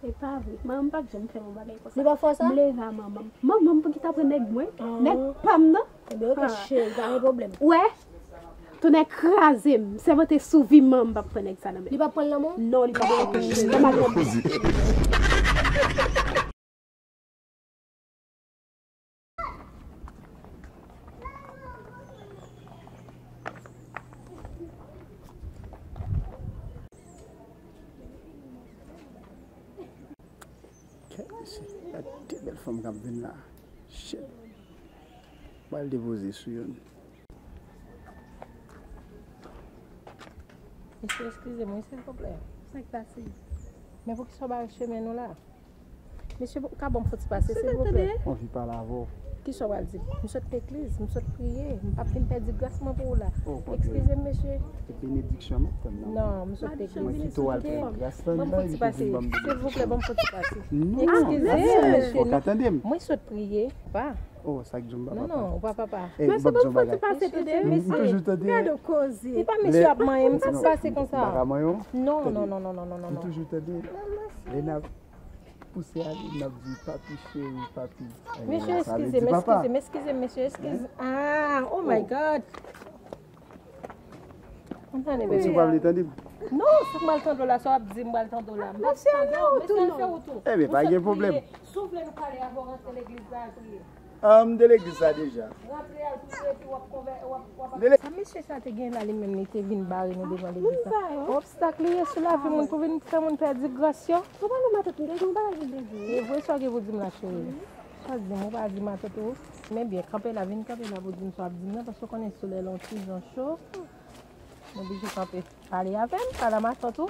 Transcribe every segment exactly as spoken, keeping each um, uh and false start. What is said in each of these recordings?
E pa vre. Manman m p ap janm fè yon bagay konsa. Li pa fè sa? M leve a manman m. Manman m pou ki ta pran nèg mwen? Nèg pa m nan? Ebyen, oke, cheri, pa gen pwoblèm. Wè, tonnè kraze m. Sèmante sou vi m, manman m p ap pran nèg sa nan men m. Li p ap pran l nan men w? Non, li p ap pran l. Lè m al nan Kèt mesye, gad de bèl fanm k ap vin la. Shit. Pral depoze sou youn. Mesye, eskize m, wi, silvouplè. Sa k pase? Men poukisa w bare chemen nou la? Mesye, ou ka ban m fon ti pase, silvouplè? Anvi pale avè w. Kisa w pral di m? M sot legliz, m sot priye, m p ap vin pèdi gras mwen pou ou la. Eskize m, mesye. Se benediksyon m ap tann nan. Non, m sot legliz. Mwen kite w al pran gras lan, epi w vin ban m benediksyon. Silvouplè, ban m fon ti pase. Non, eskize m, mesye. Ou ka tande m? Mwen sot priye, pa. Oh, sa k di w m pa papa? Non, non, ou pa papa. Eh, men se ban m fon ti pase tande, mesye. M toujou tande. Gade yon koze. E pa mesye ap manyen m, sa k pase konsa? M pa ka manyen w? Non, non, non, non, non, non, non. M toujou tande. Lè n ap pouse ale, n ap di papi cheri, papi. Mesye, eskize m, eskize m, eskize m, mesye, eskize. Ah, oh my God. Ann tande, bebe. Ou di w pa vle tande m? Non, sa m pral tande w la, sa w ap di m pral tande w la. M p ap tande w, mesye, al fè wout ou. Ebyen, pa gen pwoblèm. Si w vle nou pale avè w, rantre legliz la, al priye. Ah, m te legliz la deja. Rantre al priye, epi w ap konvè-, w ap, w ap... Sa mesye sa te gen la, li menm, li te vin bare nou devan legliz la. Obstak li ye sou lavi moun pou vin fè moun pèdi gras yo. Ou pa nan matant m, te gen yon bagay ki m te di w. E vre sa w gen pou di m la, cheri. Sa di m, ou pa di matant ou. Men byen, kanpe la, vin kanpe la pou di m sa w ap di m nan, paske w konnen solèy la yon ti jan cho. M oblije kanpe. Pale avè m, pale a matant ou.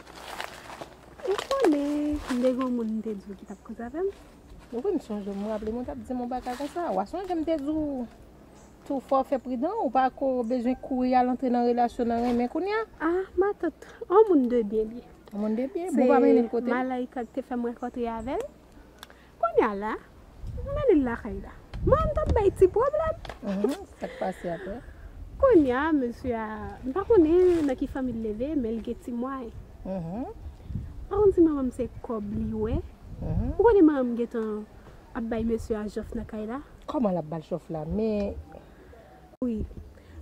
Ou konnen, m te gen yon moun m te di w ki t ap koze avè m. Wi, m sonje, m raple m, ou t ap di m yon bagay konsa. W a sonje m te di w tou fò fè pridan, ou pa ko bezwen kouri al antre nan relasyon nan renmen kounye a. Ah, matant, yon moun de byen li ye. Yon moun de byen? Bon, pa mennen l kote m? Se Malaika ki te fè m rankontre avè l. Kounye a la, m mennen l lakay la. Manman m t ap bay ti pwoblèm. Mhm, sa k pase apre? Kounye a, mesye a, m pa konnen nan ki fanmi l leve, men l gen ti mwayen. Mhm. Pa konn si manman m se kòb li wè. Mhm. Ou konnen manman m gentan ap bay mesye a jòf nan kay la? Kòman l ap ba l jòf la? Men Wi,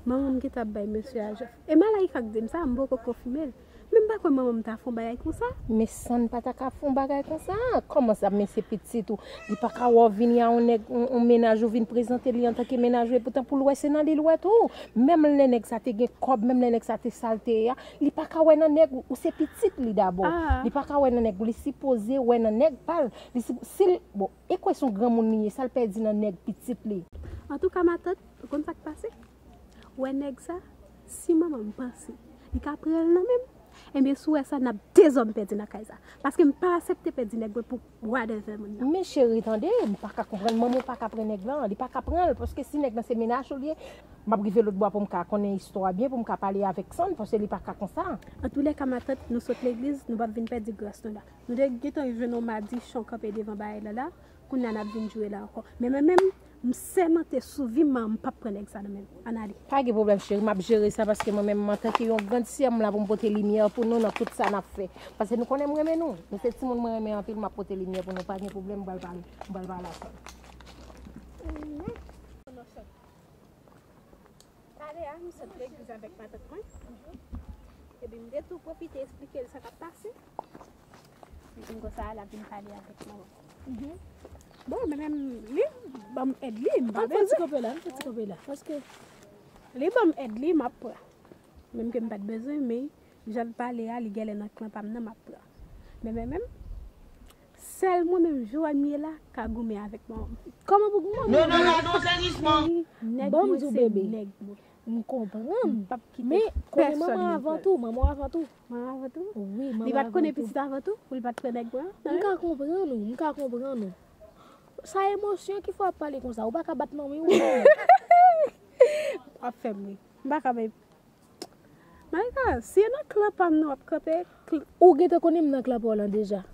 manman m gentan ap bay mesye a jòf. E Malaika k di m sa, m poko konfime l. Men m pa kwè manman m ta fè yon bagay konsa. Men San pa ta ka fè yon bagay konsa. Kòman sa, men se pitit ou? Li pa ka wè w vini a yon nèg, yon, yon mennaj ou vin prezante li antanke mennaj ou, epoutan pou l wè se nan li l wè tou. Menm lè nèg sa te gen kòb, menm lè nèg sa te sa l te ye a, li pa ka wè nan nèg ou, ou se pitit li dabò. Ah. Li pa ka wè nan nèg ou, li sipoze wè nan nèg pa l. Li si, si l, bon, e kwè se yon granmoun li ye, sa l pèdi nan nèg pitit li? Antouka, matant, ou konn sa k pase? Ou wè nèg sa, si manman m panse li ka pran l nan men m, ebyen, si w wè sa, n ap dezòm pèdi nan kay sa. Paske m pa aksepte pèdi nèg mwen pou whatever moun nan. Men cheri, tande, m pa ka konprann. Manman w pa ka pran nèg lan, li pa ka pran l, paske si nèg lan se mennaj ou li ye, m ap rive lòtbò a pou m ka konnen istwa a byen, pou m ka pale avèk San, paske li pa ka konsa. Antoulèka, matant, nou sot legliz, nou p ap vin pèdi gras nou la. Nou te gentan jwenn yon madichon kanpe devan bagay la la. Kounye a n ap vin joure la ankò. Men mwen menm, m sèmante sou vi m, m p ap pran nèg sa nan men m. Ann ale. Pa gen pwoblèm, cheri, m ap jere sa, paske mwen menm, antanke yon grann sè, m la pou m pote limyè pou nou nan tout sa n ap fè. Paske nou konnen m renmen nou. Nou se timoun mwen renmen anpil, m ap pote limyè pou nou. Pa gen pwoblèm, m pral pale, m pral pale avè l. Talè a, m sot legliz avèk matant mwen. Epi m te tou pwofite esplike l sa k ap pase. Epi m konsa, l ap vin pale avèk manman. Bon, men menm li ban m èd li, m pa bezwen. Ann fè ti kanpe la, ann fè ti kanpe la. Paske li ban m èd li, m ap pran. Menm ke m pa t bezwen, men jan l pale a, li genlè nan klan pa m nan, m ap pran. Men, men, men, sèl mwen menm, Joanie la, ka goumen avèk manman m. Kòman pou goumen? Non, non, la, non, sèyezman. Nèg mwen se nèg mwen. M konprann. M p ap kite pèsòn vin pran l. Men, konnen manman avan tou, manman avan tou. Manman avan tou? Wi, manman avan tou. Li pa t konnen pitit avan tou, pou li pa t pran nèg mwen an? M ka konprann ou, m ka konprann ou. Sa emosyon ki fè w ap pale konsa. Ou pa ka bat manmi w, non. W ap fè m ri. M pa ka bay Malika, si e nan klan pa m nan w ap kanpe, kl- Ou gentan konnen m nan klan pa w lan deja.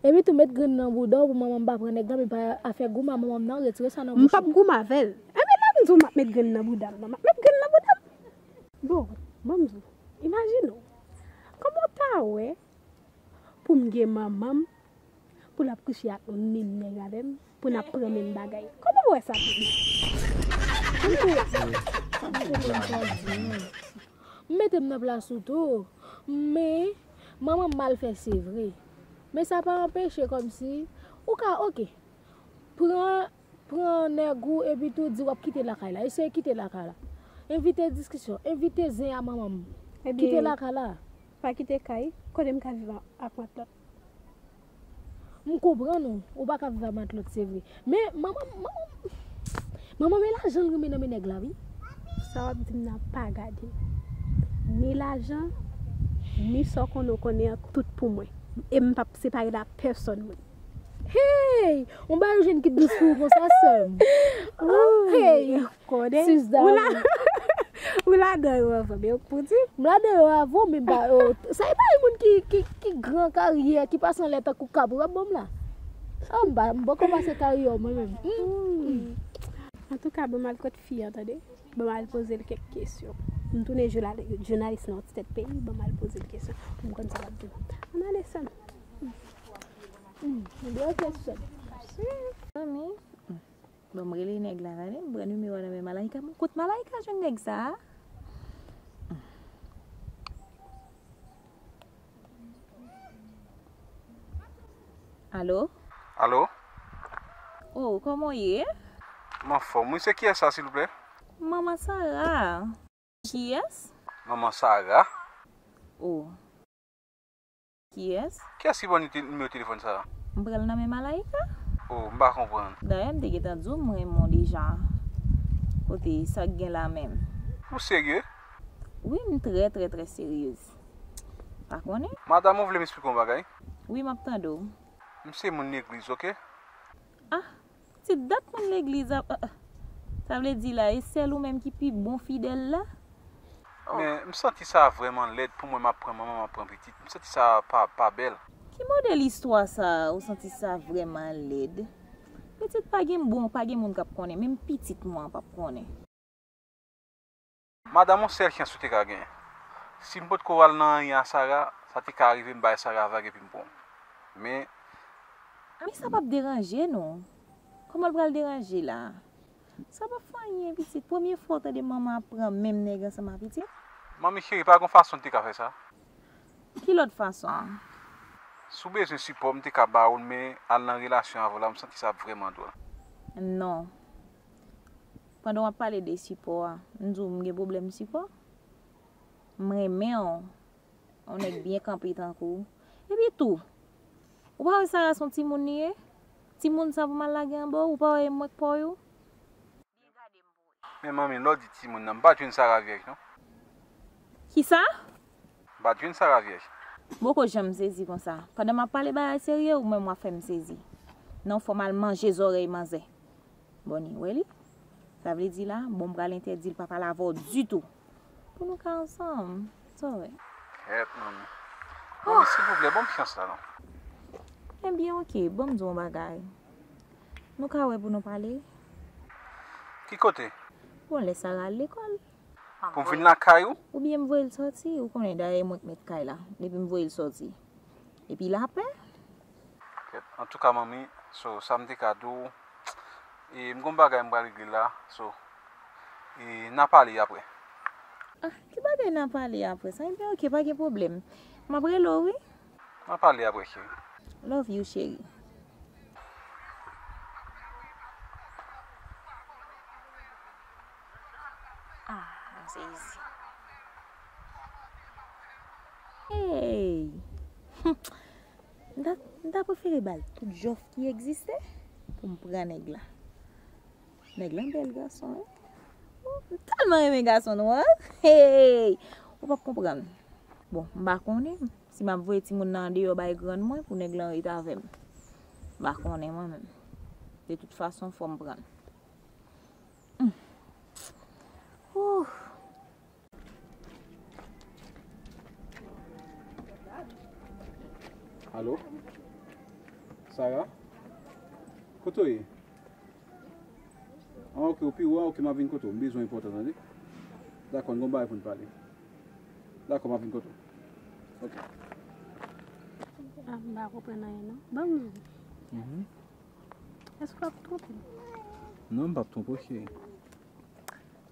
Epi tou met grenn nan bouda w pou manman m pa pran nèg lan, men pa afè goumen a manman m nan, retire sa nan bouch ou. M p ap goumen avè l. Ebyen, lè m di w m ap met grenn nan bouda m nan, m ap met grenn nan bouda m. Bon, ban m di w, imajine w, kòman w ta wè pou m gen manman m, Pou l ap kouche ak menm nèg avè m, pou n ap pran menm bagay. Kòman w wè sa pou li? Kòman w wè sa? M konprann sa w di an. M mete m nan plas ou tou. Men, manman m mal fè, se vre. Men sa pa anpeche kòmsi ou ka, oke. Pran, pran nèg ou epi tou di w ap kite lakay la. Eseye kite lakay la. Envite diskisyon, envite zen a manman m. Kite lakay la. Pa kite kay, kote m ka viv a-, ak matlòt. M konprann ou, ou pa ka viv a matlòt, se vre. Men, manman, manman, manman, men lajan l renmen nan men nèg la, wi. Sa w ap di m nan pa gade m. Ni lajan, ni sa w konnen w konnen an, tout pou mwen. E m p ap separe l a pèsonn, mwen. Hey! On bagay jwenn ki dous pou ou konsa, sè m. Oh, hey! Konnen. Sis ou la, dam. Ou ladan yo avan, men ou k pou di. M ladan yo avan, men ba, oh, sa e pa yon moun ki, ki, ki gran karyè, ki pase anlè tankou kab, ou ap ban m la. Ah, m ba, m poko pase karyè mwen menm. Hmm. Antouka, ban m al kot fi an, tande. Ban m al poze l kèk kesyon. M tounen jounal-, jounalis nan yon ti tèt peyi, ban m al poze l kesyon. Pou m konn sa l ap di m. Ann ale, sè m. Hmm, bèl kesyon. Mèsi. Bon, m rele nèg la, tande, m pran nimewo a nan men Malaika. Bon, kot Malaika jwenn nèg sa a? Alo? Alo? Oh, kòman w ye? M anfòm, wi. Se kiyès sa, silvouplè? Manman Sara. Kiyès? Manman Sara? Oh. Kiyès? Kiyès ki ban w nimewo telefòn sa a? M pran l nan men Malaika. Oh, m pa konprann. Dayè, m te gentan di w m renmen w deja. Kote, sa k gen la menm? Ou serye? Wi, m trè, trè, trè seryez. Pa konnen? Madanm, ou vle m esplike w yon bagay? Wi, m ap tande w. M se moun legliz, oke? Ah, pitit, dat moun legliz ap, ah, ah. Sa vle di la, e sèl ou menm ki pi bon fidèl la? Oh. Men, m santi sa vrèman lèd pou mwen, m ap pran manman, m ap pran pitit. M santi sa pa, pa bèl. Ki modèl istwa sa a, ou santi sa vrèman lèd? Pitit, pa gen bon, pa gen moun k ap konnen, menm pitit mwen an p ap konnen. Madanm, yon sèl chans ou te ka genyen. Si m potko al nan anyen a Sara, sa te ka rive m bay Sara vag epi m pran w. Men, men sa p ap deranje nou. Kòman l pral deranje la? Sa p ap fè anyen, pitit. Premye fwa w tande manman ap pran menm nèg ansanm ak pitit? Manmi cheri, pa gen fason l te ka fè sa. Ki lòt fason? Si w bezwen sipò, m te ka ba w l, men al nan relasyon avè w la, m santi sa vrèman dwòl. Non. Pandan w ap pale de sipò a, m di w m gen pwoblèm sipò? M renmen w. Yon nèg byen kanpe tankou w. Epi tou, ou pa wè Sara se yon timoun li ye? Timoun sa pou m al lage anba w, ou pa wè e mwen k pa w yo? Men manmi, lè w di timoun nan, m pa t jwenn Sara vyèj, non. Kisa? M pa t jwenn Sara vyèj. M poko janm sezi konsa. Pandan m ap pale bagay serye, ou menm w ap fè m sezi. Non, fò m al manje zòrèy manzè. Boni, w wè li? Sa vle di la, bon, m pral entèdi l pa pale avè w ditou. Pou nou ka ansanm, sa w wè? Kèt, manmi. Manmi, silvouplè, ban m chans la, non. Ebyen, oke, ban m di w yon bagay. Nou ka wè pou nou pale? Ki kote? Bon, lè Sara al lekòl. Pou m vin lakay ou? Oubyen m voye l sòti, ou konnen dayè mwen k mèt kay la. Depi m voye l sòti. Epi lapè. Kèt, antouka, manmi, so, sa m te ka di w, e m gon bagay m pral regle la, so, e n a pale apre. Ah, ki bagay n a pale apre sa? Ebyen, oke, pa gen pwoblèm. M ap rele w, wi. N a pale apre, cheri. Love you, cheri. Ah, m sezi. Hey! M ta, m ta prefere ba l tout jòf ki egziste pou m pran nèg la. Nèg lan bèl gason, wi. M tèlman renmen gason nwa. Hey! Ou p ap konprann. Bon, m pa konnen si m ap voye timoun nan andeyò bay grann mwen pou nèg lan ret avè m. M pa konnen mwen menm. De tout fason, fò m pran l. Hmm. Ouh. Alo? Sara? Kote w ye? Ah, oke, ou pi wo a, oke, m ap vin kote w. M bezwen enpòtan, tande? Dakò, n gon bagay pou n pale. Dakò, m ap vin kote w. Oke. Ah, m pa konprann anyen, non. Ban m di w. Èske w ap twonpe m? Non, m p ap twonpe w, cheri.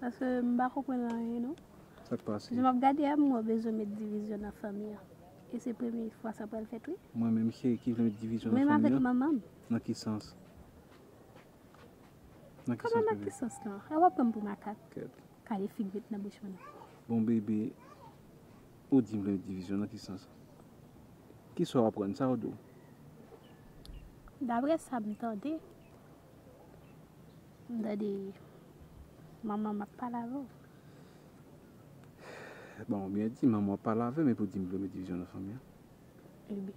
Paske m pa konprann anyen, non. Sa k pase? Jan m ap gade a, m wè w bezwen met divizyon nan fanmi an. E se premye fwa sa pral fèt, wi. Mwen menm, cheri, ki vle met divizyon nan fanmi an? Menm avèk manman m. Nan ki sans? Nan ki sans, bebe? Kòman nan ki sans lan? E w ap pran m pou makak? Kèt. Kale figi w met nan bouch mwen. Bon, bebe, ou di m vle met divizyon, nan ki sans? Kisa w aprann? Sa yo di w? Daprè sa m tande, m tande manman m ap pale avè w. Bon, ou byen di, manman w ap pale avè m, epi w di m vle met divizyon nan fanmi an. Ebyen,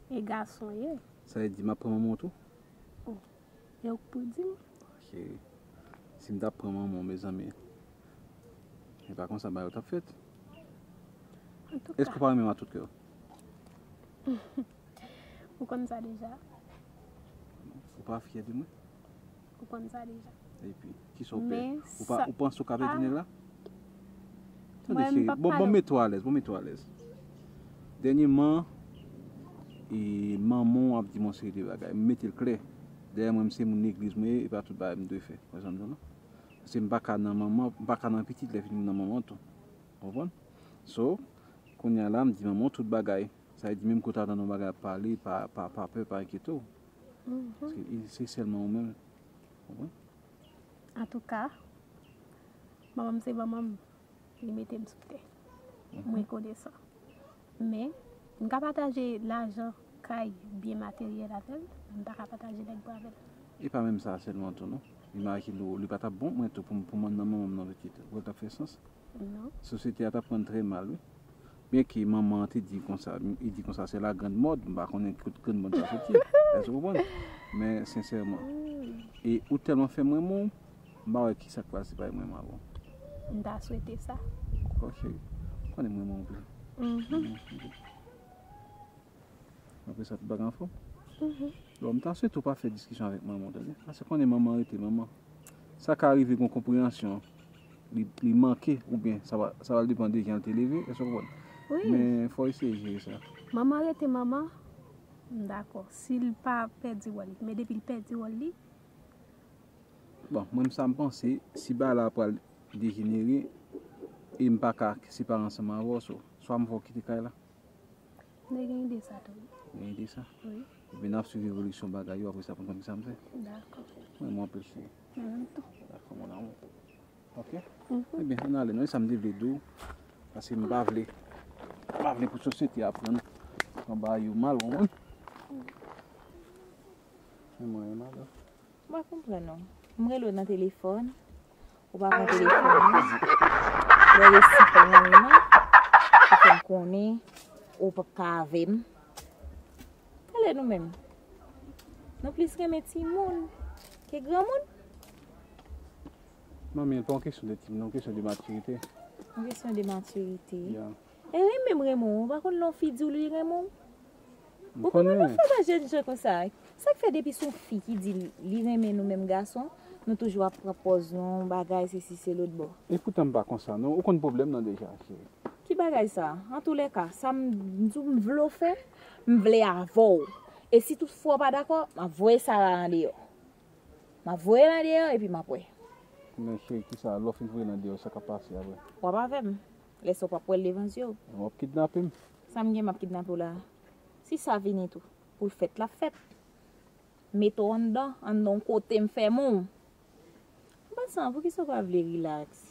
e gason w ye. Sa vle di m ap pran manman w tou? Oh. E ou k pou di m? Cheri, si m t ap pran manman w, mezanmi, e pa konsa bagay yo t ap fèt. Antouka. Èske w pa renmen m a tout kè w? Ou konn sa deja. Ou pa fyè de mwen? Ou konn sa deja. Epi, kisa w pè? Ou pa, ou panse w ka pèdi nèg la? Tande, cheri, bon, bon, mete w alèz, bon, mete w alèz. Dènyèman, e, manman w ap di m yon seri de bagay. M mete l klè. Dèyè mwen, m se moun legliz mwen ye, e pa tout bagay m dwe fè. Wè sa m di w la? Paske m pa ka nan manman, m pa ka nan pitit lè fini m nan manman tou. Ou konprann? So, kounye a la, m di manman w tout bagay. Sa vle di, menm kote w ap tande yon bagay ap pale, pa, pa, pa pè, pa enkyete w. Paske se sèlman ou menm. Ou konprann? Antouka, manman m se manman m. Li mete m sou tè. M rekonesan. Men, m ka pataje lajan, kay, byen materyèl avè l, men m pa ka pataje nèg mwen avè l. E pa menm sa sèlman tou, non. Imajine w, li pa t ap bon mwen tou pou m, pou m nan manman m nan pitit. Ou wè l t ap fè sans? Non. Sosyete a t ap pran l trè mal, wi. Byenke manman an te di konsa, li di konsa, c'est la grande mode, m pa konnen kot grande mode sa soti. Èske w konprann? Men, sensèman. E ou tèlman fè m renmen w, m pa wè kisa k pral separe mwen avè w. M ta swete sa. Dakò, cheri. Ou konnen m renmen w anpil. Mhm. Apre sa, tout bagay anfòm? Mhm. Bon, m ta swete w pa fè diskisyon avèk manman w, tande? Paske konnen manman rete manman. Sa ka rive gen yon konpreyansyon, li, li manke, oubyen sa va, sa va depann de jan l te leve, èske w konprann? Wi. Men fò w eseye jere sa. Manman rete manman, m dakò. Si l pa pèdi wòl li, men depi l pèdi wòl li, bon, mwen, sa m panse, si bagay la pral dejenere, e m pa ka separe ansanm avè w, so, swa m fè w kite kay la. M te gen ide sa tou, wi. Gen ide sa? Wi. Ebyen, n ap swiv evolisyon bagay yo, apre sa, pou n konn kisa m fè. Dakò. Mwen, mwen anpil, cheri. Mwen menm tou. Dakò, mon amour. Ok? Mhm. Ebyen, ann ale, non, e sa m te vle di w, paske m pa vle, m pa vle pou sosyete a pran, pran bagay yo mal, ou konprann? Men mwen, madanm. M pa konprann non. M rele w nan telefòn, ou pa pran telefòn mwen. Lè w resi pran mwen, ou fè m konnen ou p ap ka avè m. Tande nou menm. Nou plis renmen timoun ke granmoun. Manmi, e pa yon kesyon de timoun, yon kesyon de matirite. Yon kesyon de matirite. Ya. E renmen m renmen w, ou pa konn lè yon fi di w li renmen w? Ou konprann yon fwa pa jèn jan konsa? Sa k fè depi se yon fi ki di li, li renmen nou menm gason, nou toujou ap pran pòz nou, bagay, sesi, se lòt bò. E poutan m pa konsa non. Ou konn pwoblèm nan deja, cheri. Ki bagay sa? Antoulèka, sa m, m di w m vle w fè, m vle avè w. E si toutfwa w pa dakò, m ap voye Sara andeyò. M ap voye l andeyò epi m ap wè. Men cheri, kisa, lè w fin voye l andeyò, sa k ap pase apre? W ap avè m. Lè sa w p ap wè l devan zye w. W ap kidnape m. Sa m gen m ap kidnape w la? Si sa vini tou, pou l fèt, l ap fèt. Mete w anndan, anndan yon kote m fèmen w. M pa san, poukisa w pa vle rilaks?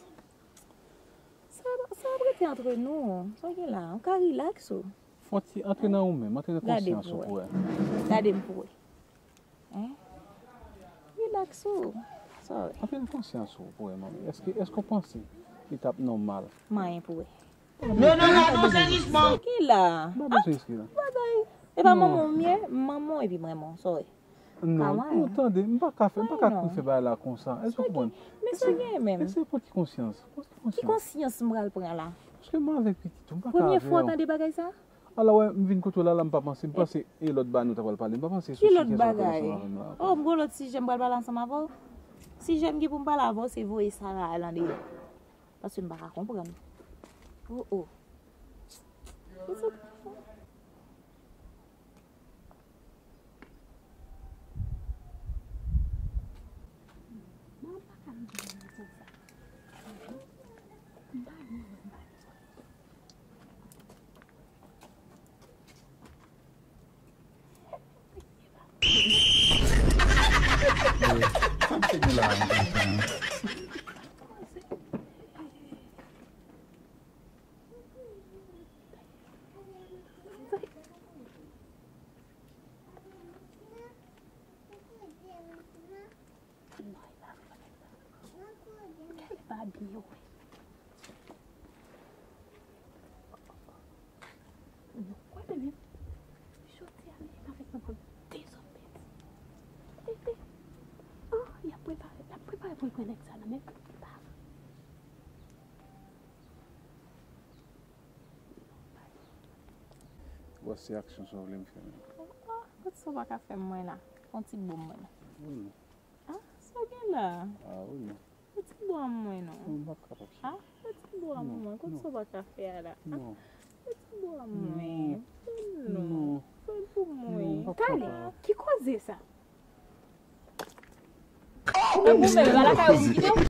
Sa, sa ap rete antre nou. Sa w gen la? Ou ka rilaks ou. Fon ti antre nan ou menm, antre nan konsyans ou pou wè. Gade m pou wè. Hein? Rilaks ou. Sa w wè? Antre nan konsyans ou pou wè, manmi. Èske, èske w panse li t ap nòmal? Manyen pou wè. Non, non, non, non, se jisman. Ki la? M pa bezwen riske la. Bagay. E pa manman w m ye? M manman w epi m renmen w, sa w wè? Non, ou tande, m pa ka fè, m pa ka kouri fè bagay la konsa. Èske w konprann? Men sa gen menm. Eseye pran ti konsyans. Pran ti konsyans. Ki konsyans m pral pran la? Paske m avèk pitit ou, m pa ka avè w. Premye fwa w tande bagay sa? Ala wè, m vin kote w la, la m pa panse, m panse e lòt bagay nou ta pral pale, m pa panse sou sijè sa w pale ansanm avè m la. Oh, m gon lòt sijè m pral pale ansanm avè w? Sijè m gen pou m pale avè w, se voye Sara al andeyò. Paske m pa ka konprann. Oh, oh. Kisa w pral fè? la, m kontan. Kèl babi yo. Wè, bebe, jodi a li avèk mwen pou dezòd bèt. Tete. Ah, y ap prepare, y ap prepare pou l pran nèg sa nan men. Bon, se aksyon sa w vle m fè menm? Ah, kote sa w pa ka fè m mwen la? Yon ti bò mwen la. Wi. Ah, sa w gen la? Ah, wi. Yon ti bò mwen non. Non, m p ap kapab sa. Ah, yon ti bò mwen. Kote sa w pa ka fè a la? Ah, non. Yon ti bò mwen. Non. Fè l pou mwen. Non, m p ap kapab. Tale, ki koze sa? Ou goumen, w pa lakay ou kite w?